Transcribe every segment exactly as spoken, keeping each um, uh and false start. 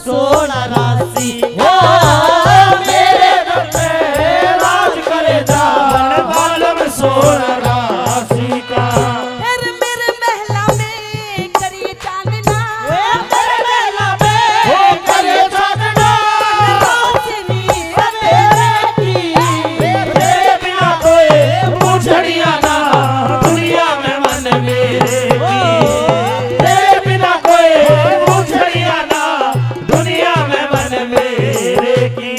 सोना राशि। ओ मेरे दर पे राज करे जा, बन मालम सोना राशि का। फिर मेरे महला में करिए चांदना। ओ मेरे महला में ओ करिए चांदना। रोशनी अंधेरे की, तेरे बिना कोई पूछड़िया ना दुनिया में मन मेरे की। तेरे बिना कोई पूछड़िया ना दुनिया में मन मेरे की।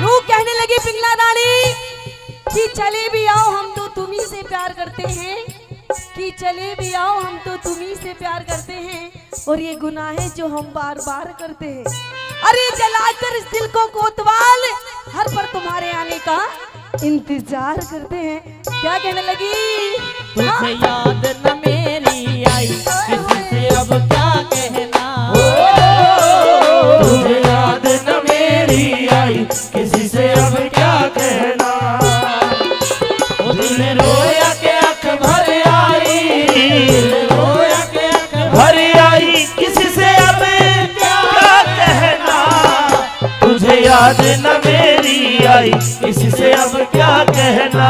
नू कहने लगी पिंगला रानी कि चले भी आओ, हम तो तुम्ही से प्यार करते हैं, कि चले भी आओ, हम तो तुम्ही से प्यार करते हैं, और ये गुनाह है जो हम बार बार करते हैं। अरे जलाकर इस दिल को कोतवाल, हर पल तुम्हारे आने का इंतजार करते हैं। क्या कहने लगी? तुझे याद न मेरी आई, किसी से अब क्या कहना। तुझे याद न मेरी आई, किसी से अब क्या कहना। ओ दिल रोया के आंख भर आई, दिल रोया के आंख भर आई, किसी से अब क्या कहना। तुझे याद न मेरी आई, किसी से अब क्या कहना।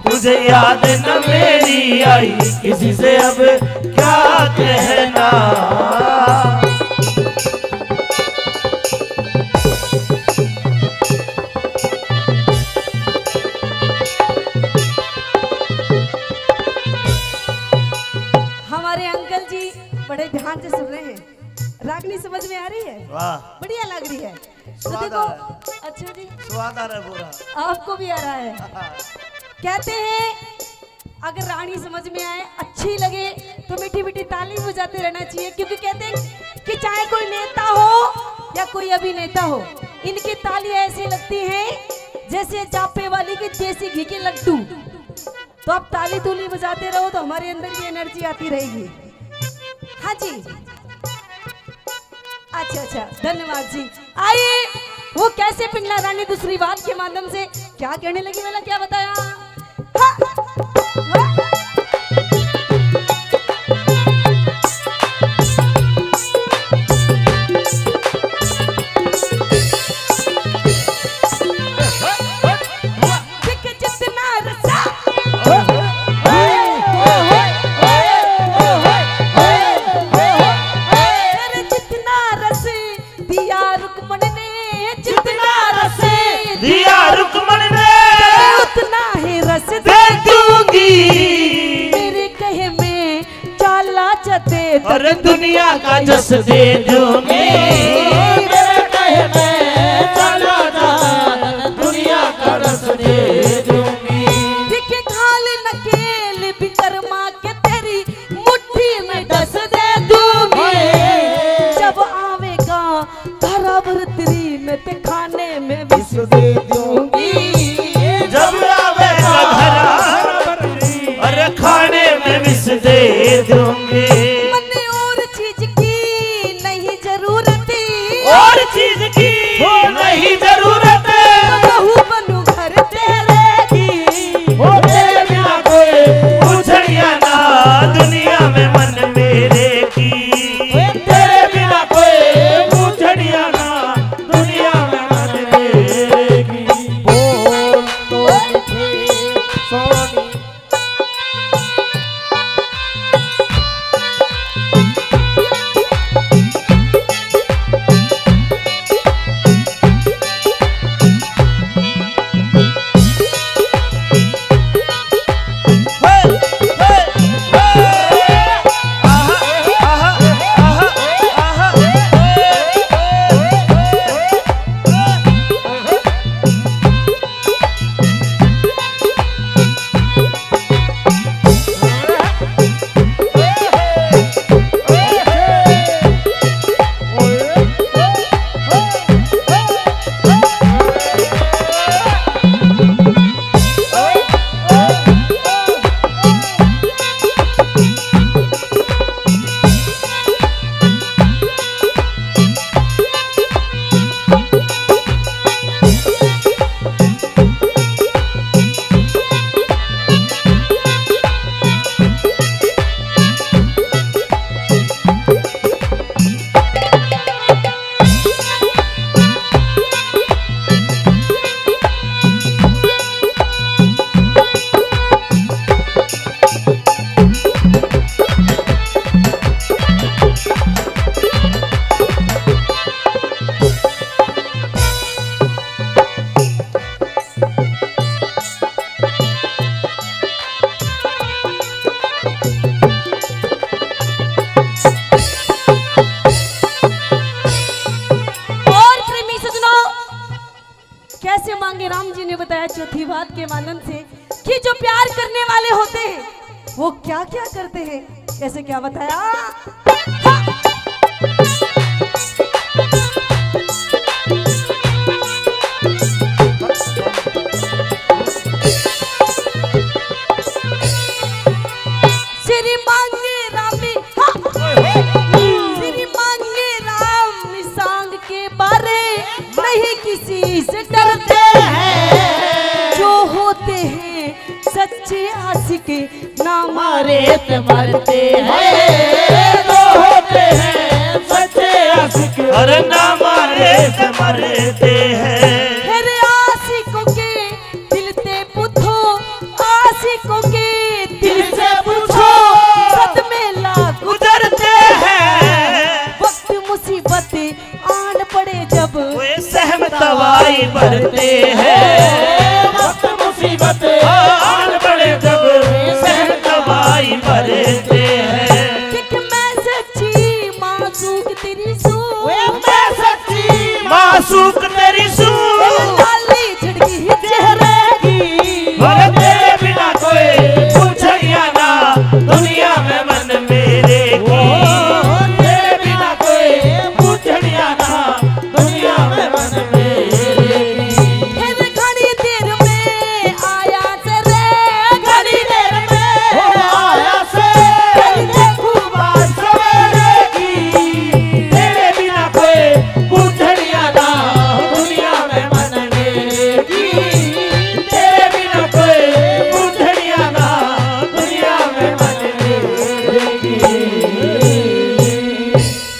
तुझे याद न मेरी आई, किसी से अब क्या कहना। हमारे अंकल जी बड़े ध्यान से सुन रहे हैं। रागनी समझ में आ रही है? वाह। बढ़िया लग रही है। तो स्वाद देखो, आ रहा है। अच्छा जी। स्वाद आ रहा है पूरा। आपको भी आ रहा है। कहते हैं, अगर रागनी समझ में आए, अच्छी लगे, तो मीठी मीठी ताली बजाते रहना चाहिए, क्योंकि कहते हैं कि चाहे कोई नेता हो या कोई अभिनेता हो, इनकी ताली ऐसी लगती है जैसे जापे वाली के देसी घी के लड्डू। तो आप ताली तूली बजाते रहो तो हमारे अंदर भी एनर्जी आती रहेगी। हाँ जी, अच्छा अच्छा, धन्यवाद जी। आइए, वो कैसे पिंगला रानी दूसरी बात के माध्यम से क्या कहने लगी, वाला क्या बताया? हाँ, हाँ। देख जितना रस, अरे जितना रस दिया रुक्मण ने, जितना रस दिया रुक्मण ने, उतना ही रस दे दूंगी। मेरे कहे में चाला च दे, अरे दुनिया का जस दे दूंगी। मेरे कहे में चाला च दुनिया का रस दे दूंगी। देखे खाल नकेल विकर्मा के तेरी मुट्ठी में डस दे दूंगी। जब आवेगा घर भरतरी में ते खाने में विष दे दूंगी। जब आवेगा घर, अरे खाने में विष दे दूंगी। मन्ने और चीज की नहीं जरूरत, और चीज की नहीं जरूरत। बहू बनू घर तेरे की। ओ तेरे बिना कोई पूछड़िया ना दुनिया में मन मेरे की। ओ तेरे बिना कोई पूछड़िया ना दुनिया में मन मेरे की। जैसे मांगे राम जी ने बताया चौथी बात के मानन से कि जो प्यार करने वाले होते हैं वो क्या क्या करते हैं, कैसे क्या बताया? श्री मांगे रामी, हाँ। श्री मांगे राम सांग के बारे नहीं किसी से डरते हैं। जो होते हैं सच्चे आशिक ना मारे से मरते हैं। जो होते हैं सच्चे आशिक, अरे ना मारे से मरते हैं। अरे आशिकों के दिल ते पूछो, आशिकों के दिल से पूछो, सदमे लाख गुजरते हैं। वक्त मुसीबत आन पड़े जब, वे सहम तवाई भरते हैं। वक्त मुसीबत आन पड़े जब, सहम तवाई भरते हैं। कि मैं सच्ची मासूक तेरी सूरत, वे मैं सच्ची मासूक तेरी